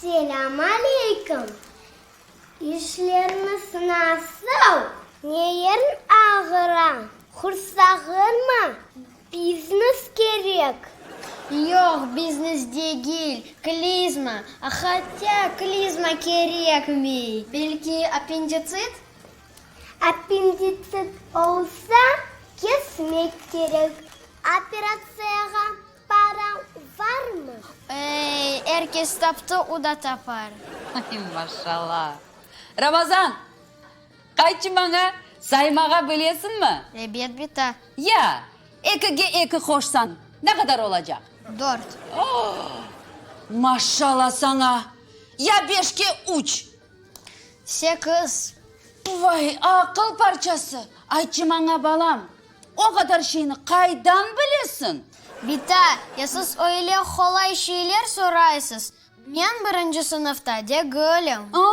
Selâm aleyküm! İşleriñiz nasıl? Ne yeriñ ağıra? Qursağıñmı? Biznes kerek. Yoq, biznes degil, klizma. Hatâ klizma kerekmey. Belki appenditsit? Appenditsit olsa, kesmek kerek. Operatsiyağa para varmı? Ey, er kes taptı, o da tapar. Ay, maşallah! Ramazan, qaytçı maña, saymağa bilesiñmi? Ebet, bita. Ya, ekige eki qoşsañ, ne qadar olacaq? Dört. Maşallah saña! Ya beşke üç? Sekiz. Vay, aqıl parçası! Aytçı maña, balam, o qadar şeyni qaydan bilesiñ? Bita, ya siz öyle qolay şeyler soraysız, men birinci sınıfta degilim. A,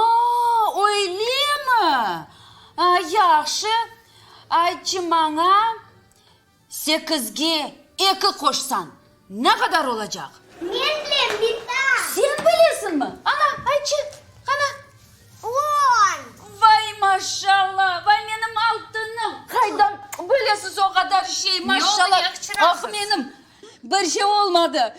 öylemi? Yahşı, aytçı maña, Sekizge eki qoşsañ, ne qadar olacaq? Men bilem, bita. Sen bilesiñmi? Ana, aytçı, qana? On. Vay, maşalla, vay menim altınım! Qaydan bilesiz o qadar şey, maşalla! Ah, menim! Bir şey olmadı.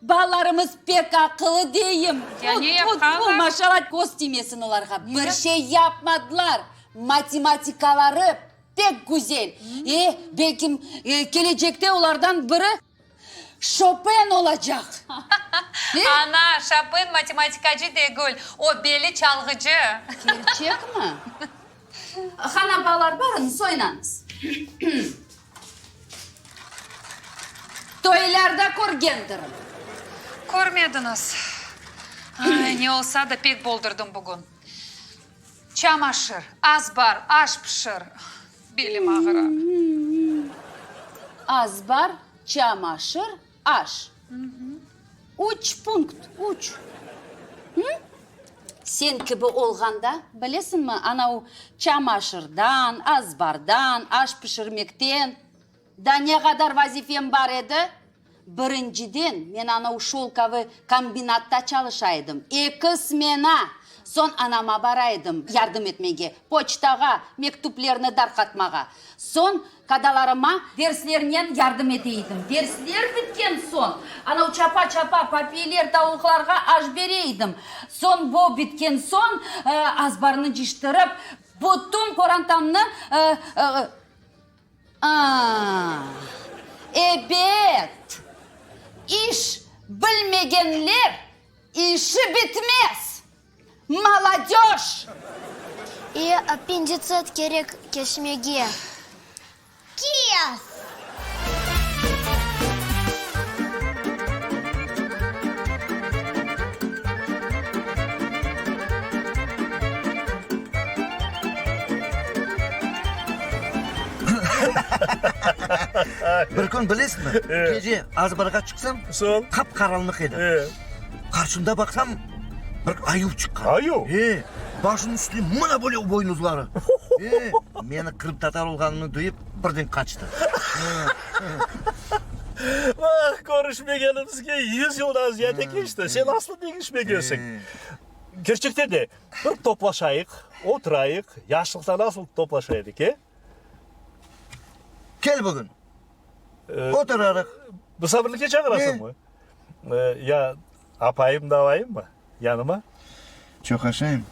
Balalarımız pek aqıllı deyim. Ya ne yapqanlar? Maşalla, köz tiymesin olarğa. Bir şey yapmadılar. Matematikaları Pek güzel. E, belkim, kelecekte olardan biri Şopen olacaq. Ana, Şopen matematikacı degil, o belli çalğıcı. Kerçekmi? Qana, balalar, barıñız, oynañız. Toylarda körgendirim. Körmediñiz. Ay, ne olsa da pek boldurdım bugün. Çamaşır, azbar, aş pişir. Belim ağıra. Azbar, çamaşır, aş. Üç punkt, üç. Hı? Sen kibi olğanda, bilesiñmi, ana o çamaşırdan, azbardan, aş pişirmekten da ne qadar vazifem bar edi? Birinciden, men ana o şolkovıy kombinatta çalışa edim, eki smena, soñ anama bara edim yardım etmege, poçtağa mektüplerni darqatmağa, soñ kadalarıma derslernen yardım ete edim, dersler bitken soñ, ana o çapa-çapa papiyler, tavuqlarğa aş bere edim, soñ bo bitken soñ, azbarnı cıştırıp, bütün qorantamnı A, ebet, iş bilmegenler işi bitmez, molodöj! E, appenditsit kerek kesmege. Kes! Bir kün bilesizmi, gece azbarğa çıqsam, Soñ? qap-qaranlıq edi. E. Qarşımda baqsam, bir ayuv çıqqan. Ayuv? E, başınıñ üstüne mına böyle boynuzları. E, meni qırımtatar olğanımnı duyıp, birden qaçtı. Ah, körüşmegenimizge yüz yıldan ziyade keçti. Sen aslı deñişmegensiñ. Kerçekten de, bir toplaşayıq, oturayıq, yaşlıqta nasıl toplaşa edik, e? Kel bugün. Oturarıq. Musafirlikke çağırasıñmı? Ya apayımnı da alayımmı yanıma? Çoq aşayım.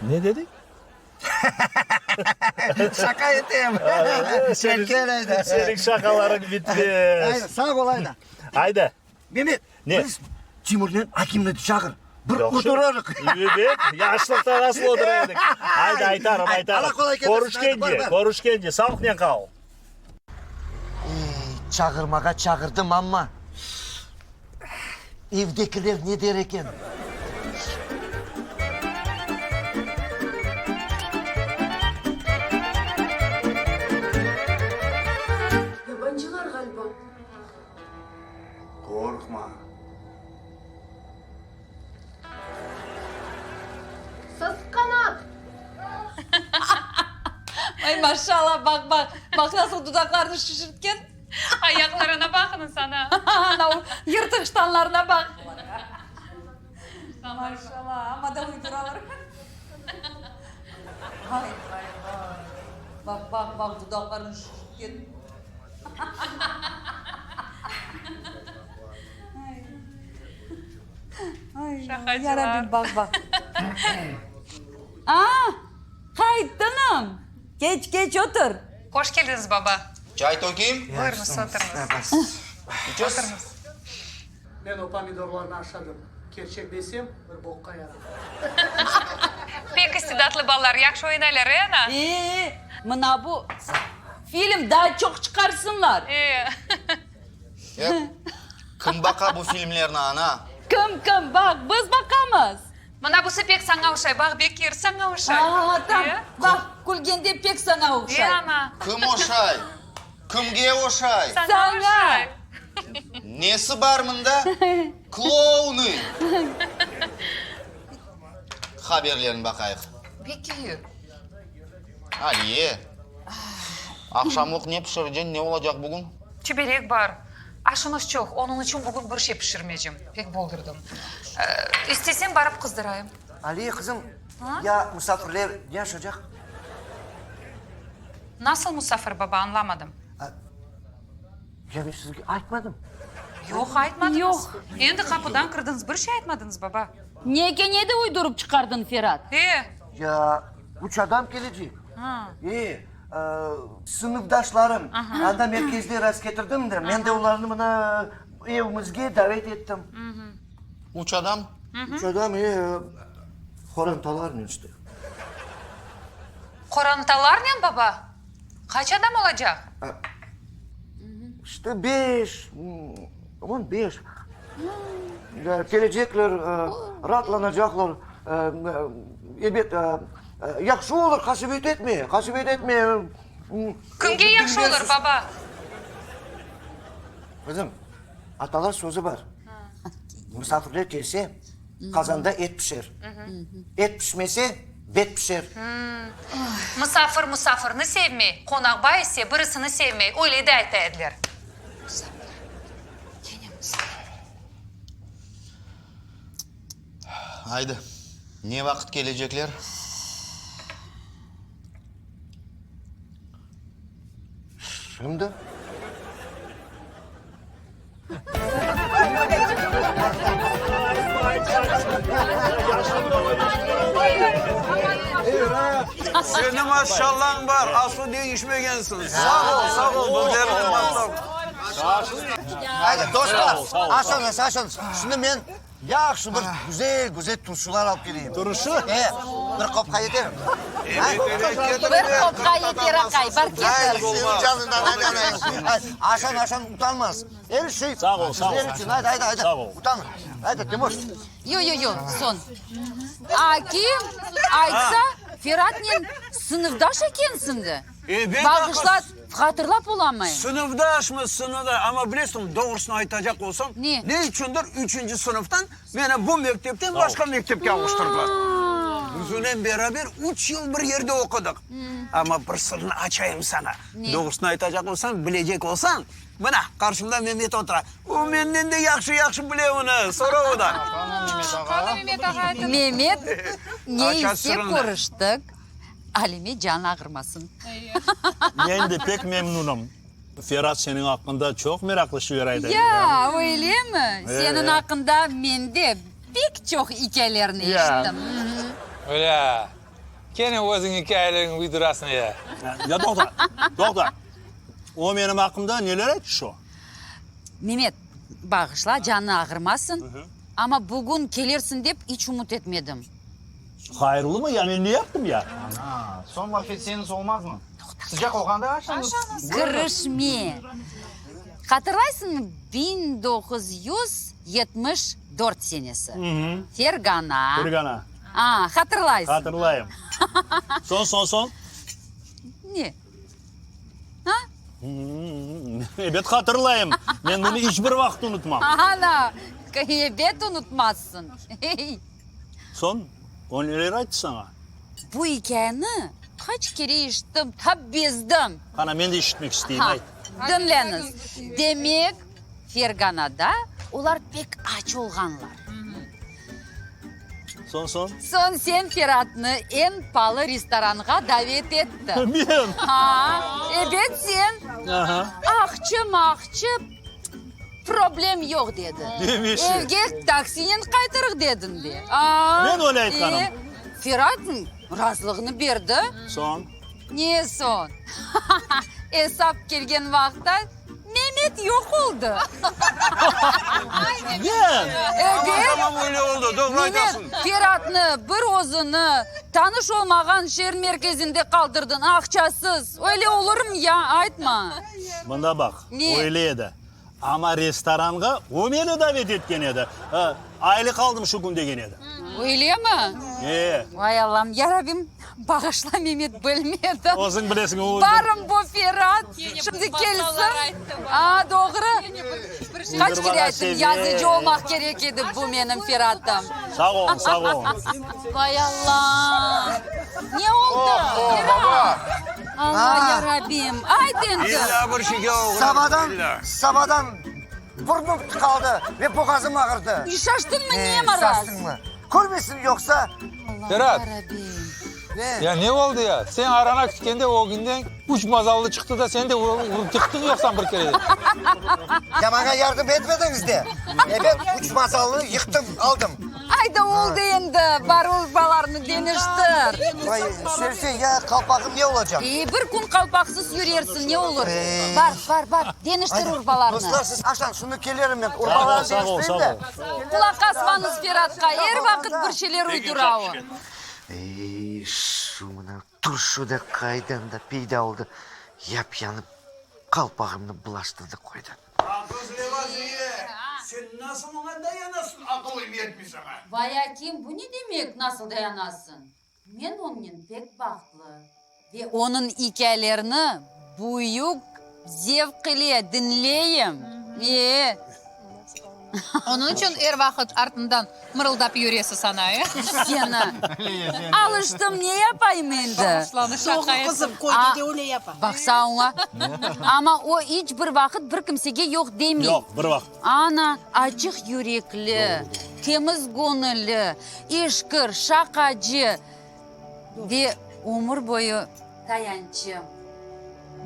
Ne dediñ? Şaqa etem. Sen kel ayda. Seniñ şaqalarıñ bitmez. Ayda, sağ ol ayda. Ayda. Memet, Ne? biz Timurnen Akimni çağır. Bir Yahşı. oturarıq. Ebet, yaşlıqta nasıl otura edik. Ayda, aytarım, aytarım. Allah qolay ketirsin. Körüşkence, Ayda, bar, bar. körüşkence. Sağlıqnen qal. Ey, çağırmağa çağırdım amma, evdekiler ne der eken? Yabancılar ğaliba. Qorqma. Sasqanat! Ay, maşallah, baq, baq, baq nasıl dudaqlarını şişirtken. Ayaqlarına baqıñız, ana. Ana, o yırtıq ştanlarına baq. Maşallah, amma da uyduralar. Vay, vay, vay. Baq, baq, baq, dudaqlarıñ şişip ketti. Ay, yarabbim, baq, baq. A, qayttıñım! Keç, keç, otur. Hoş keldiñiz, baba. Çay tökeyim? Buyurıñız, oturıñız. İçesiz? Men o pomidorlarnı aşadım. Kerçek desem, bir boqqa yaramay. Pek istidatlı balalar, yahşı oynaylar, e, ana? E, mına bu film daa çoq çıqarsınlar. E. E, kim baqa bu filmlerni, ana? Kim, kim? Baq, biz baqamız. Mına busı pek saña oşay, baq, Bekir, saña oşay. A, tam, baq, külgende pek saña oşay. E, ana. Kim oşay? Kimge oşay? Saña oşay. Nesi bar mında? Klounı! Haberlerni baqayıq. Bekir. Aliye, aqşamlıq ne pişireceñ, ne olacaq bugün? Çiberek bar. Aşımız çoq, onıñ içün bugün bir şey pişirmeycem. Pek boldurdım. İstesem barıp qızdırayım. Aliye, qızım, ya musafirler ne aşacaq? Nasıl musafir, baba, añlamadım. Ya men sizge aytmadım. Yoq, aytmadıñız. Yoq. Endi qapıdan kirdiñiz, bir şey aytmadıñız, baba. Ne kene de uydurıp çıqardıñ, Ferat? E. Ya üç adam kelecek. E, sınıfdaşlarım. Anda merkezde rastketirdim de, men de olarnı mına evimizge davet ettim. Üç adam? Üç adam, e, qorantalarnen işte. Qorantalarnen, baba? Qaç adam olacaq? İşte beş, on beş. Kelecekler, raatlanacaqlar. Ebet, yahşı olur, qasevet etme, qasevet etme. Kimge yahşı olur, baba? Qızım, atalar sözü bar. Musafirler kelse, qazanda et pişer. Et pişmese, bet pişer. Musafir musafirni sevmey, qonaqbay ise birisini sevmey, öyle de ayta ediler. Musafir, kene musafir. Aydı, ne vaqıt kelecekler? Şimdi. Seniñ maşallañ bar, aslı deñişmegensiñ. Sağ ol, sağ ol, bizlerni maqtap. Haydi, dostlar, aşañız, aşañız. Şimdi men Yahşı bir güzel, güzel turşular alıp keleyim. Turşu? E, bir qopqa yetermi? Bir qopqa yeter, aqay, bar ketir. Ay, seniñ canıñdan, ayda, ayda. Aşan, aşan, utanmaz. Er şey Sağ ol, sağ ol. sizler içün. Ayda, ayda, ayda. Sağ ol. Utanma. Ayda, Timur. Yo, yo, yo, soñ. Akim, aytsa, Feratnen sınıfdaş ekensiñ de. Ebet, Bağışla, hatırlap olamayım. Sınıfdaşmız, sınıfdaş. Amma bilesiñmi, doğrusını aytacaq olsam, Ne? ne içündir üçünci sınıftan meni bu mektepten başqa mektepke avuştırdılar. Biznen beraber üç yıl bir yerde oqudıq. Amma bir sırnı açayım saña. Ne? Doğrusını aytacaq olsam, bilecek olsañ, mına, qarşımda Memet otura. O menden de yahşı-yahşı bile onı, sora odan. Qani Memet ağa aytıñız. Memet, ne Aça ise sırını. körüştik. Alime can ağırmasın. Men de pek memnunım. Ferat seniñ aqqında çoq meraqlı şeyler ayta edi. Ya, öylemi? Seniñ aqqında men de pek çoq ikâyelerni eşittim. Öyle. Kene özüñ ikâyeleriñni uydurasıñ ya. Ya toqta, toqta. O menim aqqımda neler ayttı şu? Memet, bağışla, canı ağırmasın, amma bugün kelersiñ dep iç ümüt etmedim. Hayırlımı ya, men ne yaptım ya? Ana, soñ laf etseñiz olmazmı? Sıcaq olğanda aşañız. Kirişme. Hatırlaysıñmı, 1974 senesi? Fergana. Fergana. A, hatırlaysıñ. Hatırlayım. Soñ, soñ, soñ? Ne? A? Ebet hatırlayım. Men bunı iç bir vaqıt unutmam. Ana, ebet unutmazsıñ. Soñ, o neler ayttı saña? Bu ikâyeni qaç kere eşittim, tap bezdim. Qana, men de eşitmek isteyim, ayt. Diñleñiz. Demek, Ferganada olar pek aç olğanlar. Soñ, soñ? Soñ sen Feratnı eñ palı restoranğa davet ettiñ. Men? Ha, ebet sen. Aha. Aqçı-maqçı problem yoq dedi. Demişim. Evge taksinen qaytırıq dediñ de. A, Men öyle aytqanım. E, Ferat razılığını berdi. Soñ? Ne soñ? Esap kelgen vaqta Memet yoq oldı. Men? Ebet. Tamam, öyle oldı, doğru aytasıñ. Memet, Feratnı bir özüni tanış olmağan şeer merkezinde qaldırdıñ, aqçasız. Öyle olurmı ya, aytma. Mında baq, Ne? öyle edi. Amma restoranğa o meni davet etken edi. Aylıq aldım şu kün degen edi. Öylemi? E. Vay Allam, yarabbim, bağışla Memet, bilmedim. Özüñ bilesiñ, o. Barım bu Ferat, şimdi kelsin. A, doğru. Qaç kere ayttım, yazıcı olmaq kerek edi bu menim Feratım. Sağ oluñ, sağ oluñ. Vay Allam! Ne oldı, Ferat? Alla, yarabbim, ayt endi. İlla bir şeyge oğradım, Sabadan, illa. sabadan burnum tıqaldı ve boğazım ağırdı. Şaştıñmı, ne E, maraz? Şaştıñmı? Körmeysiñ yoqsa? Ferat, Yarabbim. Ne? ya ne oldı ya? Sen arana kütkende ögünden üç mazallı çıqtı da sen de urıp yıqtıñ yoqsam bir kereden? Ya maña yardım etmediñiz de. Ebet, üç mazallını yıqtım, aldım. Ayda, oldı endi, bar urbalarnı deñiştir. Vay, Şerife, ya qalpağım ne olacaq? E, bir kün qalpaqsız yürersiñ, ne olur. Bar, bar, bar, deñiştir urbalarnı. Dostlar, siz aşañ, şimdi kelerim men, urbalarnı deñiştireyim de. Qulaq asmañız Feratqa, er vaqıt bir şeyler uydura o. Ey, şu mına turşu da qaydan da peyda oldı, yap-yañı qalpağımnı bulaştırdı qoydı. Qız Levaziye, sen nasıl oña dayanasıñ, aqılım yetmey saña. Vay, Akim, bu ne demek, nasıl dayanasıñ? Men onnen pek bahtlı ve onıñ ikâyelerini büyük zevq ile diñleyim. E! Onıñ içün er vaqıt artından mırıldap yüresiz, ana, e? Seni. Alıştım, ne yapayım endi? Bağışlanı, şaqa Doğru, ettim. qızım, köyde de öyle yapa. Baqsa oña. Amma o iç bir vaqıt bir kimsege yoq demey. Yoq, bir vaqıt. Ana, açıq yürekli, temiz göñülli, işkir, şaqacı ve ömür boyu tayançım.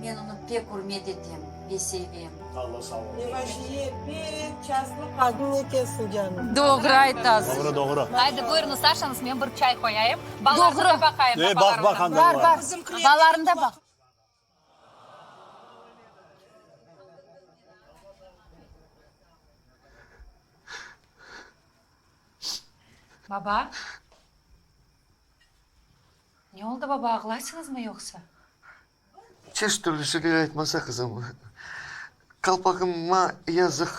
Men onı pek ürmet etem ve sevem. Alla sağ olsun. Levaziye, pek çastlı qadın ekensiñ, canım. Doğru aytasız. Doğru, doğru. Aydı, buyurıñız, aşañız, men bir çay qoyayım. Balalarına Doğru. baqayım. E, baq, baq anda Bar, olar. bar. Balalarına baq. Baba? Ne oldı, baba, ağlaysıñızmı yoqsa? Çeşit türlü şeyler aytmasa, qızım. Qalpağıma yazıq,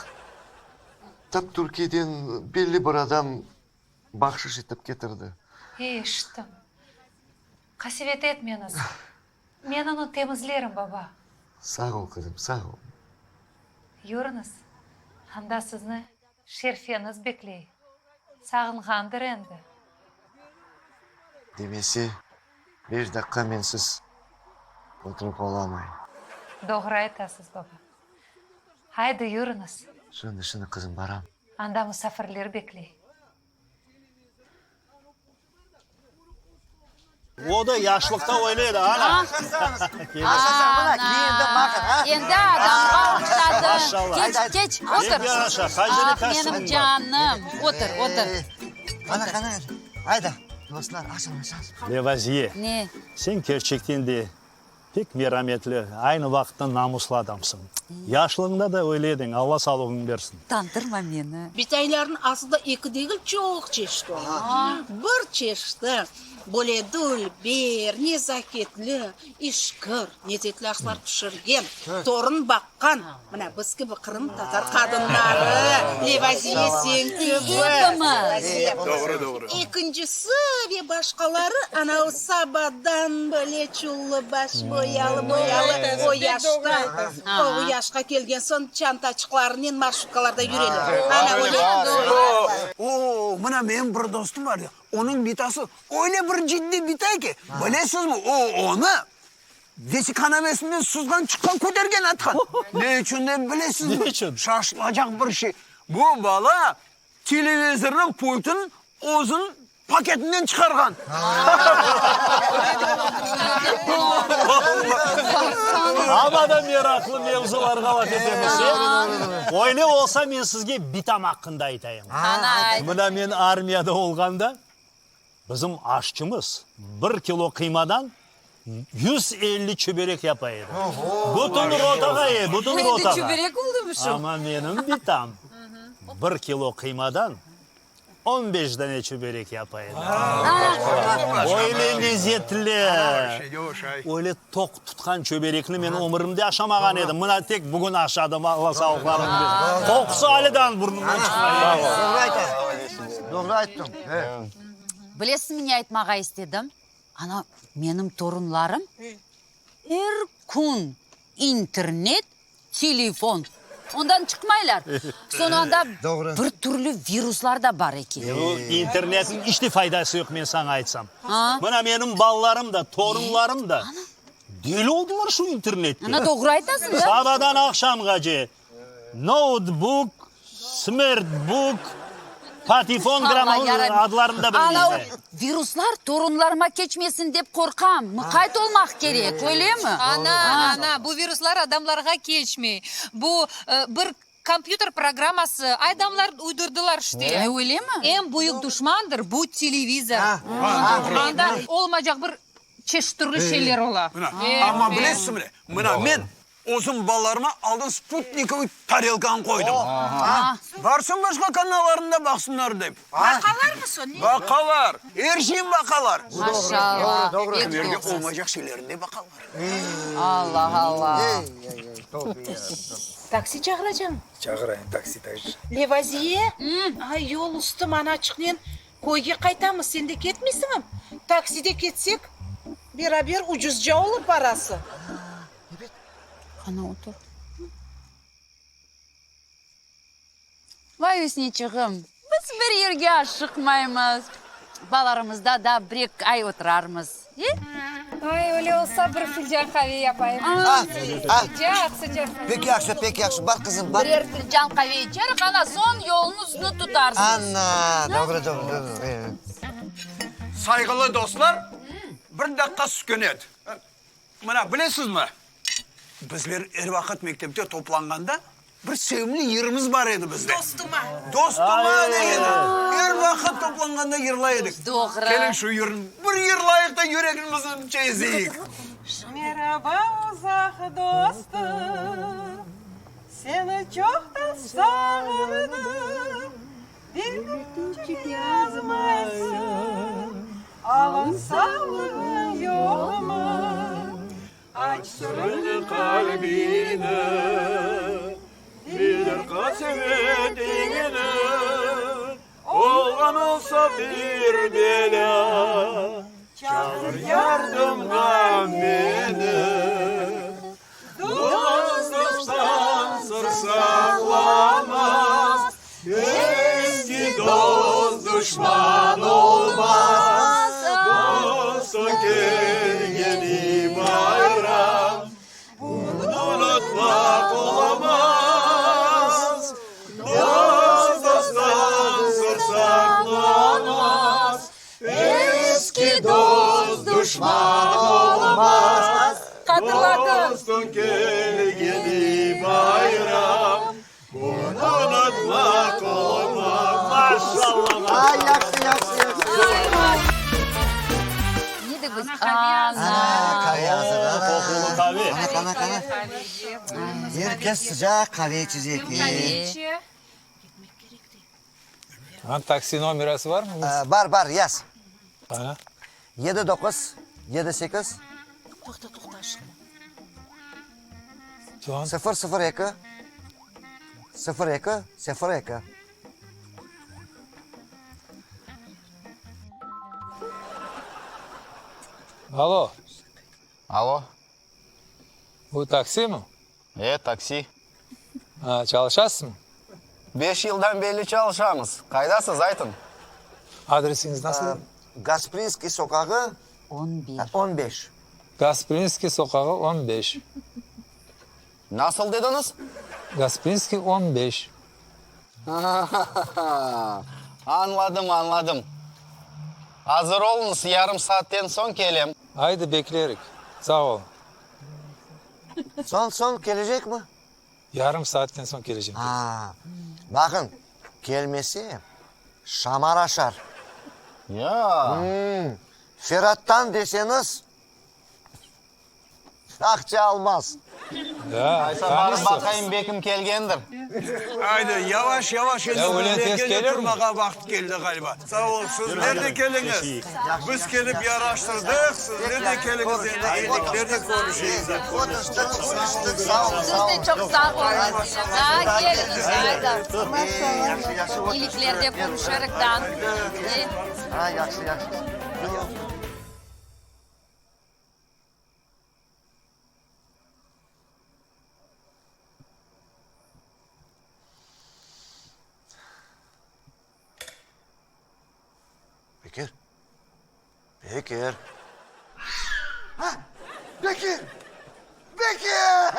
tap Türkiyeden belli bir adam bahşış etip ketirdi. Eşittim. Qasevet etmeñiz. Men onı temizlerim, baba. Sağ ol, qızım, sağ ol. Yürüñiz, anda sizni Şerfeniz bekley. Sağınğandır endi. Demese, beş daqqa mensiz oturıp olamay. Doğru aytasız, baba. Haydi, yürüñiz. Şimdi, şimdi, qızım, baram. Anda musafirler bekley. O da yaşlıqta öyle edi, ana. Ana, endi adamğa oqşadıñ. Keç, keç, otur. Ah, menim canım. Otur, otur. Qana, qana, ayda, dostlar, aşañ, aşañ. Levaziye, Ne? sen kerçekten de Pek merametli, aynı vaqıtta namuslı adamsıñ. Yaşlığıñda da öyle ediñ, Alla sağlığıñnı bersin. Tandırma meni. Bitaylarnıñ aslı da eki degil, çoq çeşit ola. Bir çeşiti böyle dülber, nezaketli, işkir, lezetli aşlar pişirgen, torun baqqan, mına biz kibi qırımtatar qadınları, Levaziye sen kibi. Epimiz. Doğru, doğru. Ekincisi ve başqaları ana o sabadan böyle çullı baş boyalı boyalı o yaşta, o yaşqa kelgen soñ çantaçıqlarınen marşrutkalarda yüreler. Ana öyle. O, mına menim bir dostum bar, onıñ bitası öyle bir ciddiy bita ki, bilesizmi, o onı vesiqanamesinden sızğan çıqqan kötergen atqan. Ne içün dep bilesizmi? Ne içün? Şaşılacaq bir şey. Bu bala Televizornıñ pultın özün. Paketinden çıqarğan. Amma da meraqlı mevzularğa laf etemiz, e? Öyle olsa men sizge bitam aqqında aytayım. Mına men armiyada olğanda, bizim aşçımız bir kilo qıymadan 150 çöberek yapa edi. Bütün rotağa, e, bütün rotağa. Amma menim bitam bir kilo qıymadan On beş dane çöberek yapa edi. Öyle lezetli, öyle toq tutqan çöberekni men ömürimde aşamağan edim. Mına tek bugün aşadım, Alla sağlıqlarını bersin. Qoqusı ale daa burnumdan çıqmay. Doğru aytasıñ, doğru ayttıñ. Bilesiñmi ne aytmağa istedim? Ana, menim torunlarım er kün internet Telefon. Ondan çıqmaylar. Soñ anda bir türlü viruslar da bar eken. Bu internetniñ iç de faydası yoq, men saña aytsam. Mına menim balalarım da, torunlarım da deli oldılar şu internetten. Ana, doğru aytasıñ da. Sabadan aqşamğace noutbuk, smertbuk, patifon, gramofon adlarını da bilmeyler. Ana, viruslar torunlarıma keçmesin dep qorqam. Mıqayt olmaq kerek, öylemi? Ana, ana, bu viruslar adamlarğa keçmey. Bu bir kompyuter programması, adamlar uydurdılar işte. Öylemi? Eñ büyük duşmandır bu televizor. Anda olmaycaq bir çeşit türlü şeyler ola. Amma bilesizmi, mına men Özüm balalarıma aldın sputnikovıy tarelkanı qoydım. Barsın başqa kanallarını da baqsınlar dep. Baqalarmı soñ? Ne? Baqalar. Er şeyni baqalar. Maşallah. Kimlerge olmaycaq şeylerini de baqalar. Allah, Allah. Taksi çağıracağım. Çağırayım taksi, taksi. Levaziye, ay, yol üstü manaçıqnen köyge qaytamız, sen de ketmeysiñmi? Takside ketsek, beraber ucuzca olur parası. Qana, otur. Vay, Üsniçığım, biz bir yerge aşıqmaymız. Balalarımızda da bir-eki ay oturarmız, e? Ay, öyle olsa bir filcan qave yapayım. Sıcaq, sıcaq. Pek yahşı, pek yahşı. Bar, qızım, bar. Birer filcan qave içerik, ana, soñ yoluñıznı tutarsıñız. Ana, doğru, doğru, doğru. Sayğılı dostlar, bir daqqa sükünet. Mına, bilesizmi, bizler er vaqıt mektepte toplanğanda bir sevimli yırımız bar edi bizde. Dostuma. Dostuma degeni. Er vaqıt toplanğanda yırlay edik. Doğru. Keliñ şu yırnı bir yırlayıq da yüregimizni çezeyik. Meraba, uzaq dostum, seni çoqtan sağındım. Bir mektüpçik yazmaysıñ, alıñ sağlığıñ yoqmı? Aç sırıñnı qalbini, bildir qasevetiñni. Olğan olsa bir belâ, çağır yardımğa meni. Dost dosttan sır saqlamaz, Eski dost duşman olmaz. Dostun kelgeni bayram, Bunı unutmaq olamaz. Dost dosttan sır saqlamaz, Eski dost duşman olmaz. Dostun kelgeni bayram, Bunı unutmaq olmaz. Maşallah! Ay, yahşı, yahşı, yahşı. Ne de biz? Ana! Ana, qave azır, ana. Qoqulı qave. Qana, qana, qana. Er kes sıcaq qave içecek. Taksi nomerası barmı? Bar, bar, yaz. Qana. Yedi doquz, yedi sekiz. Toqta, toqta, aşıqma. Soñ? Sıfır, sıfır, eki. Sıfır, eki, sıfır, eki. Alo. Alo. Bu taksimi? E, taksi. A, çalışasızmı? Beş yıldan berli çalışamız. Qaydasız, aytıñ? Adresiñiz nasıl? Gasprinskiy soqağı, On beş. on beş. Gasprinskiy soqağı, on beş. Nasıl dediñiz? Gasprinskiy, on beş. Ha-ha-ha! Añladım, añladım. Azır oluñız, yarım saatten soñ kelem. Aydı, beklerik. Sağ ol. Soñ, soñ kelecekmi? Yarım saatten soñ kelecem dedi. A, baqıñ, kelmese, şamar aşar. Ya. Ferattan deseñiz, Aqça almaz. Aysa barıp baqayım, bekim kelgendir. Aydı, yavaş yavaş endi bizlerge de turmağa vaqıt keldi ğaliba. Sağ ol, sizler de keliñiz. Biz kelip yaraştırdıq, sizler de keliñiz endi eyiliklernen körüşeyik. Siz de çoq sağ oluñız. Daa keliñiz, ayda. Eyiliklerde körüşerik daa. Yahşı, yahşı. Bekir! Bekir! Ha! Bekir! Bekir!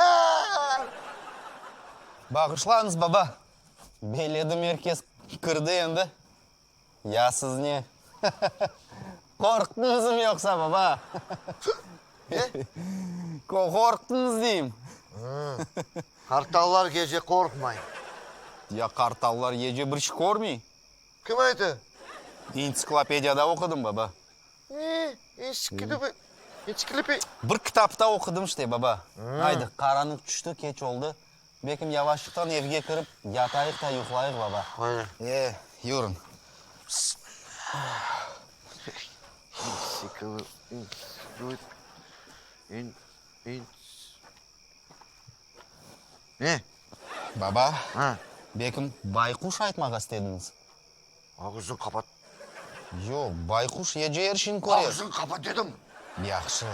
Bağışlañız, baba. Belledi merkez kirdi endi. Ya siz ne? Qorqtıñızmı yoqsa, baba? Ne? Qorqtıñız deyim. Qartallar gece qorqmay. Ya qartallar gece bir şey körmey? Kim aytı? Entsiklopediyada oqudım, baba. Ne? Entsiklopediya? Bir kitapta oqudım işte, baba. Aydı, qaranlıq tüşti, keç oldı. Bekim yavaşlıqtan evge kirip, yatayıq da yuqlayıq, baba. Öyle. E, yürüñ. Ne? Baba, Ha? bekim bayquş aytmağa istediñiz. Ağızıñ qapat. Yoq, bayquş gece er şeyni körer. Ağızıñ qapat dedim. Yahşı.